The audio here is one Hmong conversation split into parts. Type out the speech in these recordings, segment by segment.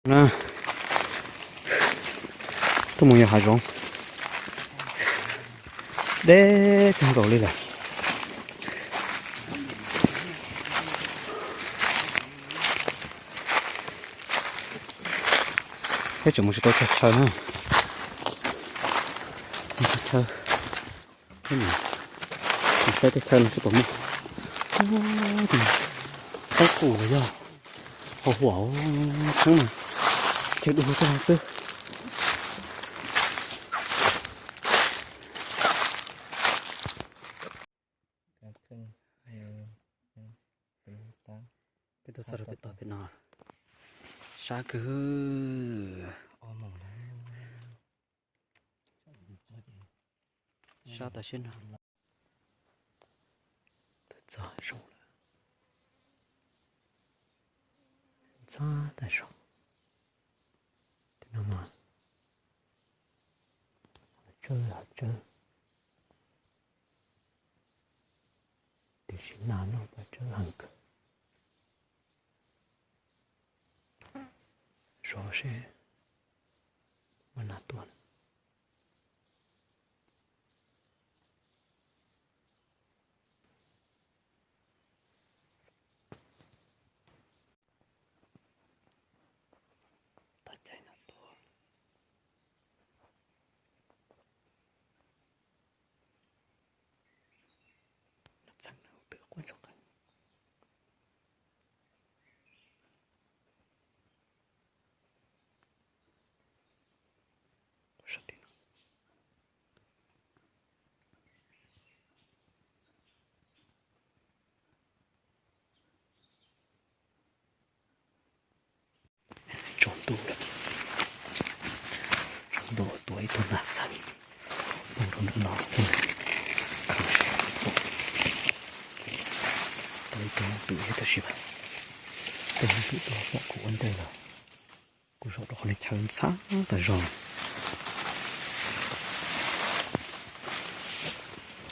Na, tuaj mus yos hav zoov deb kawg nkaus li lawm. Peb tseem mus tsis tau txog chaw na. Mus txog chaw, mus saib teb chaws no seb puas muaj. Qaib qus los yog hau huam tsheb no, chaw dua tuaj no xwb. Peb tuaj txog rau pem toj pem no, sab kawg. Sab tas siab no. Tuaj txog zoo lawm. Ntxhab tas zog. Tim no mas hav tsawb hav tsawb, tiam sis nas noj paj tsawb heev kawg. Zov seb muaj nas tuaj. Tag caij nas tuaj. Nas txheeb no twb quaj ntsuag qees. Sab tim no. Tsaus ntuj lawm, tsaus ntuj tuaj ib tug nas txheeb mus rau nram no. Tuaj ib tug ntxhab thiab tab sis mas tus ntxhab tuaj pom kuv ua ntej lawm. Kuv zaum rau qhov no chaw ntxhab tas zog.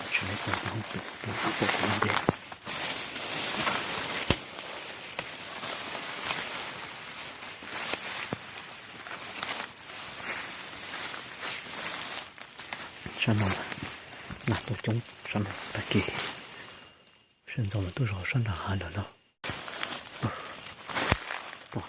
Tsis muaj tus ntxhab pom kuv ua ntej. Sab no nas tuaj coob sab no tag kis. Sawv ntxov lawv tuaj zov sab nram hav lawm no. Kuv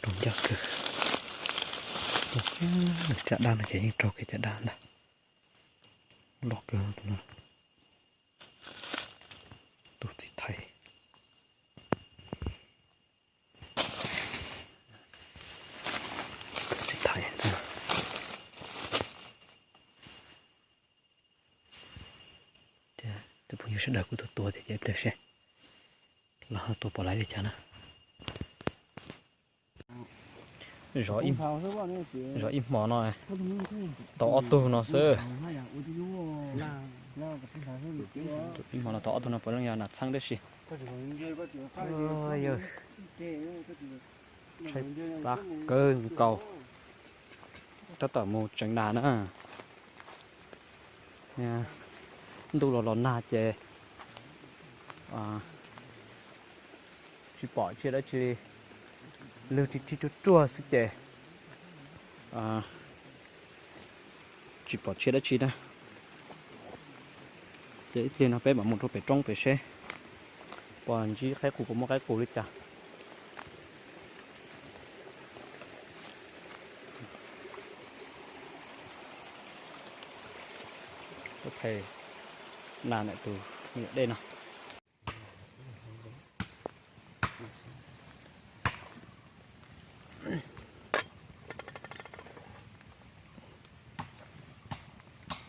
rau ncaj kawg. Caj dab no ces yeej raug kev caj dab ntag. Loj kawg tus no. Tus txiv thais. Txiv thais. Ces tus phooj ywg sawv daws kuj tuaj tua thiab ces ib pliag seb lawv ho tua puas laib li cas na. Zov ib hmo no tau ob tug no xwb. Ib hmo no tau ob tug no puav leej yog nas txheeb tib si. Tshaib plab kawg nkaus. Tab tom mus tseev nas na. Ntuj los los nag ces tsis pom tsiaj dab tsi li, lwg ri ri ruaj ruaj xwb ces tsis pom tsiaj dab tsi na. Ces ib pliag no peb mam mus rau pem roob pem seb puas ntsib qaib qus, puas muaj qaib qus li cas. Ua phem na, ntawm tus me nyuam dej no.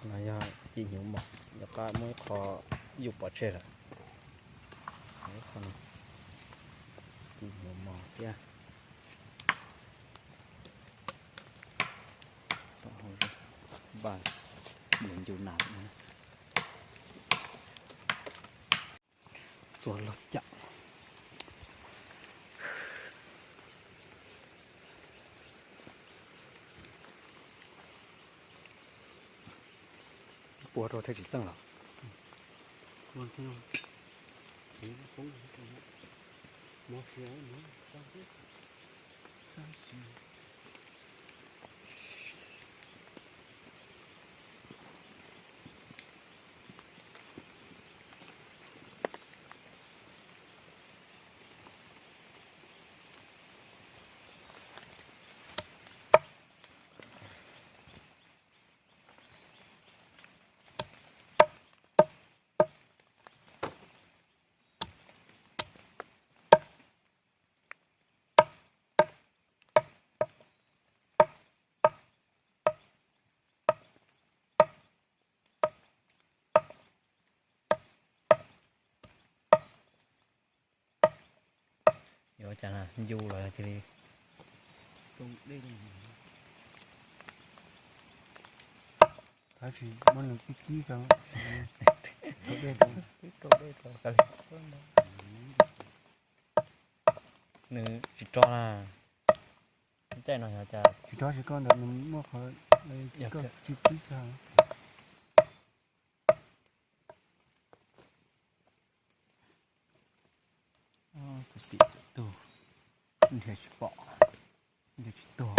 No yog ci hnyuv mos, yog qab muaj ib qho yus pov tseg lawm. Ib qho no, ci hnyuv mos thiab. Tom hauv, npas, ncu nas. Txua loj cam. Pua rau thiaj tsis txeej los. Yuav ua cas na, ncu los cia li. Tab sis muab nws kib kib rau. Twb rau dej rau. Nws tsis rog na. Caij no yog cas tsis rog, tsis koj ntawd nws muaj qhov, yog koj tsis kib rau. Tus xim tug nrhiav tsis pom, nrhiav tsis tuag.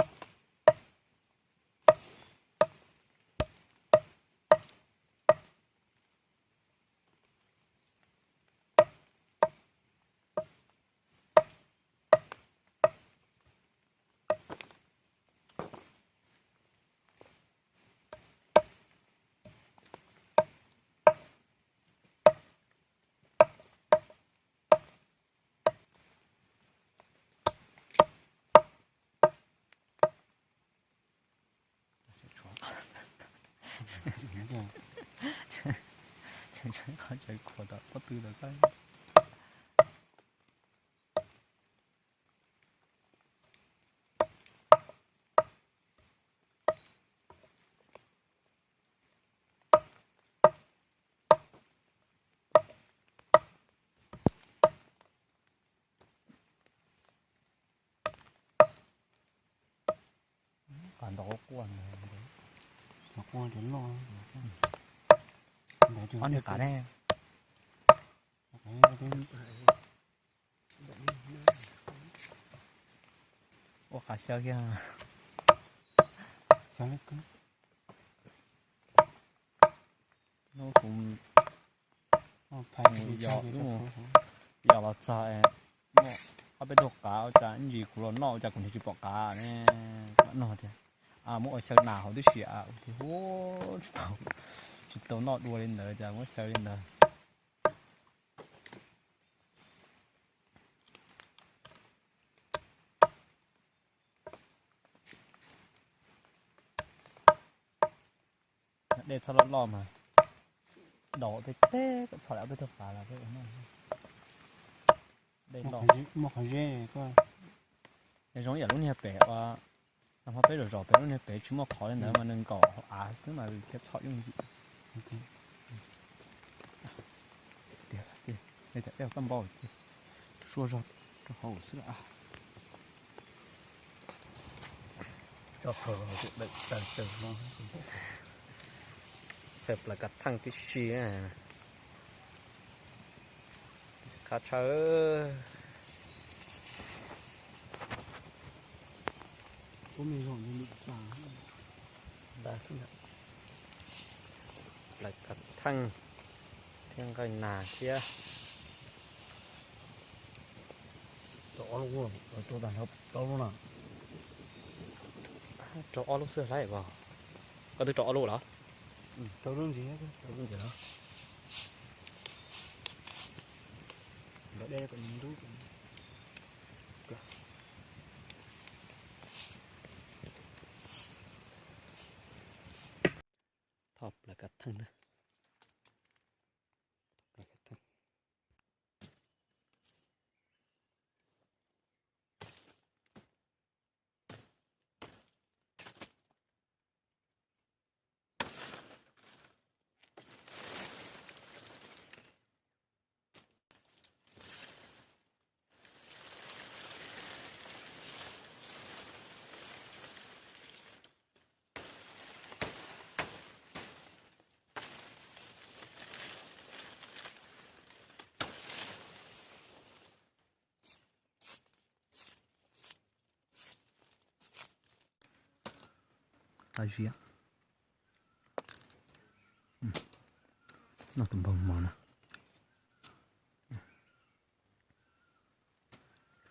Qhov tseem khuam tom pob tw tom koj. Qas ntau quaj, quaj cov noj. Ob niag qav ne. Ua qav xyaw kiag. Hnub kuv yos los txog, muaj ob peb tug qav ua cas ntsis kuv los noj ua cas kuv nrhiav tsis pom qav ne. Kuv mam nug tias, muab ua xyaw nas hauv tib si, tsis tau noj dua li ntawd cas muab xyaw li ntawd. Dej txhob loj loj mas, daus tej teb kom txhob lawm ob peb tug qav los peb ua noj. Dej loj, muaj qhov zeb, zoo ib yam lub niag pem uas, nag hmo peb zom zaws pem lub niag pem tsis muaj qhov li ntawd mas nws nkaum hauv av xwb mas thiaj txhom yooj yim. Tiag tiag, nej cov dej koj npau tiag, sua zog rau hauv xwb lawm. Tso qhov daim taw taw no, xyaw plaws kav theej tib si, qab tshaj. Plaws kav theej thiab nqaij nas thiab. Rau ob lub, rau tag nrho plaub lub no. Rau ob lub xwb hlab os. Koj twb rau ob lub los? Rau lub ntxiv, rau lub ntxiv los. Ntawm dej kom nws ntub. Thoj plaws kav theej na. Txav ziab. Noj tus npog mov no.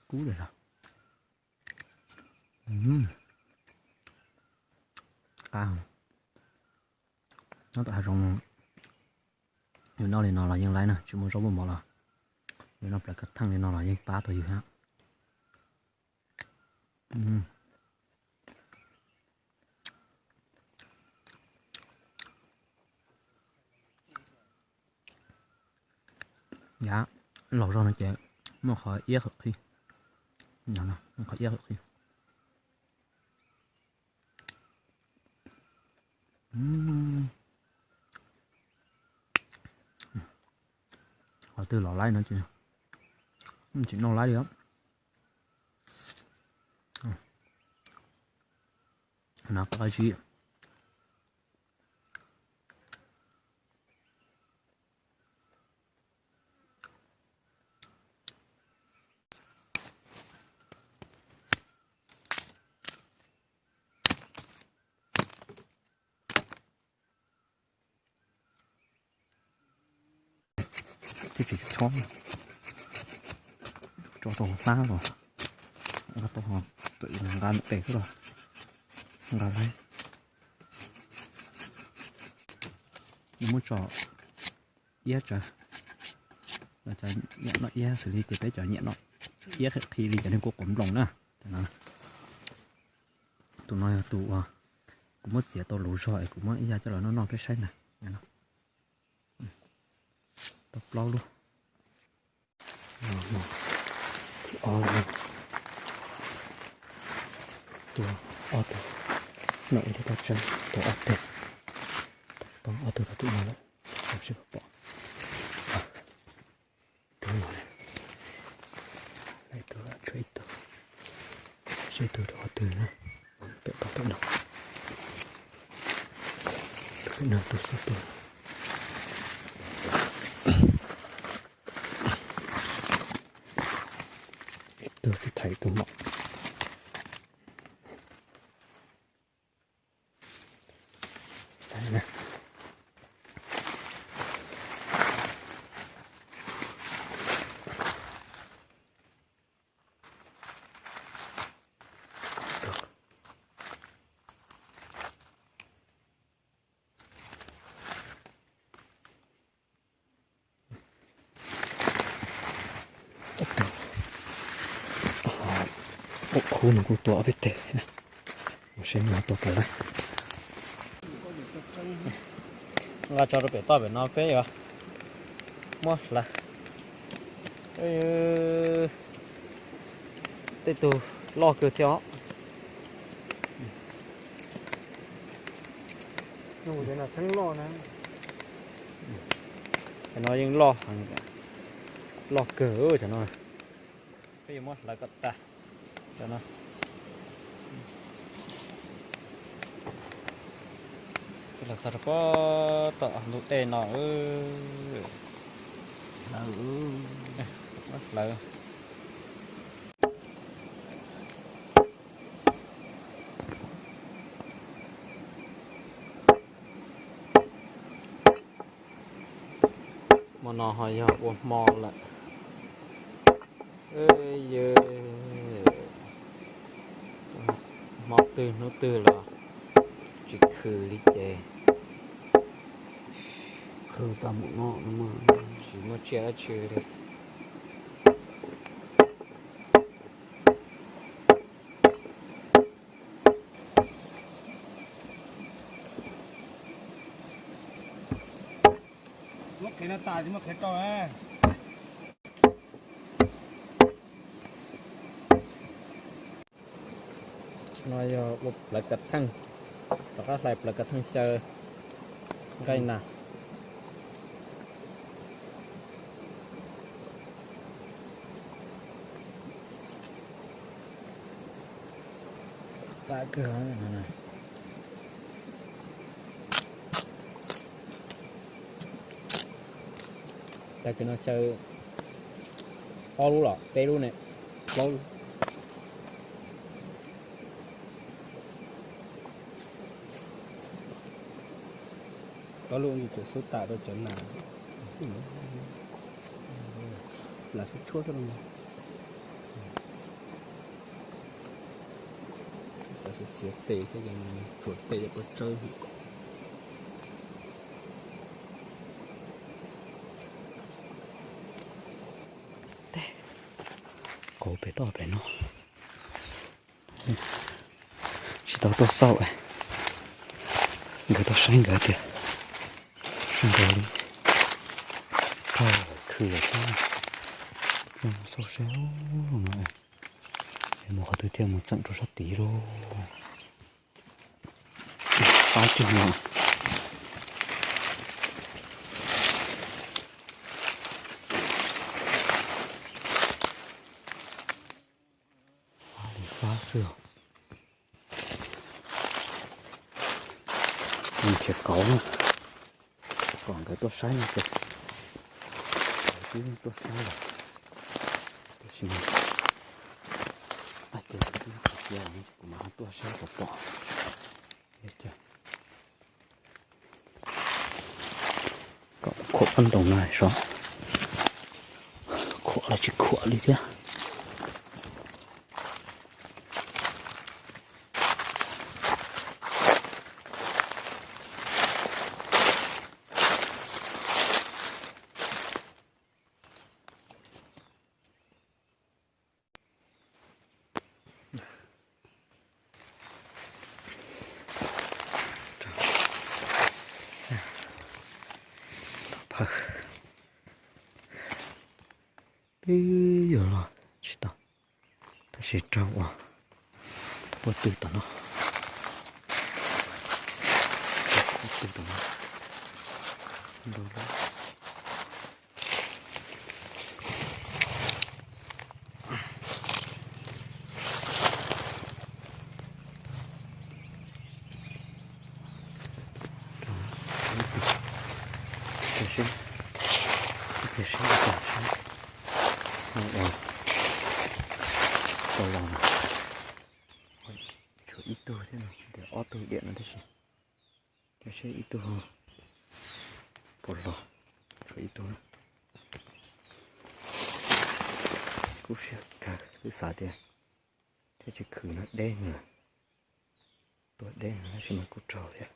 Kub lawm los. Qab. Nyob tom hav zoov, yus noj li no los yeej laib na, tsis muaj zaub muaj mov los yus noj plawv kav theej li no los yeej pab tau yus thiab. Yav laus zog no ces muaj qhov iab khawm qhij, muaj qhov iab khawm qhij. Qhov twg los laib no ces tsis noj laib li os. No qab zib. Twb tsis chob, tso rau hlab los, tau ho tawm nqa ntawm pem xwb los nqa laib. Muab tso iab tsawv, nyiam noj iab xws li tias peb cov nyiam noj iab qhwv qhi li cov neeg kua quav nploos na. Tus no yog tus uas kuv muab txiav tau luv zog es kuv muab ib yam coj los noj noj peb saib ntag. Tau plaub lub. Ob, tus, no ib tug tau tseeb, tus ob teg, tau poob ob tug rau tim no lawm, seb puas pom. Tus no, tus tshuav ib tug, seb tus rau qhov twg na, pem toj pem no, tus pem no tus xub tus. Tus xub thaiv tus mom. Ub, khub no kuj tua ob peb teg. Mus seb nws tua puas laib. Nqa tso rau pem toj pem no peb yuav muab hlawv. Tej tug loj kawg thiab os. Cov no yeej loj, loj kawg cov no. Peb yuav muab hlawv kom tag cov no. Los txog rau pob tom ntug dej no. Hlawv, muab hlawv. Hmo no ho yog ua hmo lawm. Yawg, hmo twg hnub twg los tsis khw li ces khw tau mus no, tsis muaj tsiaj dab tsi li. Muab qhwv no tas tsis muab qhwv rau. No yog ua plawv kav theej, rov qab hlais plawv kav theej xyaw nqaij na. Qab kawg. Tag kis no xyaw ob lub los peb lub ne, plaub lub. Ob lub ntsis tseem xub tas rau cov nas, nas tshuab tshuab xwb no. Cov xiav xiav tes thiab, cov tsuam tes cov pob tsawb. Qauv pem toj pem no. Tsis tau tuaj xauj, nkawd tuaj saib nkawd tias zoo nkauj li. Tag khw lawm thiab, mus xauj saib no, es mus qhov twg thiaj mus txeem rau sab tid lauj. Fab cug no. Fab li fab xwb os. Nrhiav qauv na, kom nkawd tuaj saib no ces, nkawd twb tuaj saib lawm, tiam sis mas hais tias kuv twb qhov tiav kuv mam tuaj saib kom pom. Kom khuam pob ntoo no sov, khuam los tsis khuam li thiab. Phawj, twb yuav los tsis tau, tab sis raug uas puag tw tom no, puag tw tom no, nrau lawm. Ib pliag seb, ib pliag seb, ib pliag seb no ua tau los no. Tshuav ib tug thiab no, tias ob tug diam no tab sis, ib tug puas los, tshuav ib tug na. Kub siab kawg, twb xav tias thiab tsis khwv no deb nws, tuaj deb nws tab sis mas kuj raug thiab.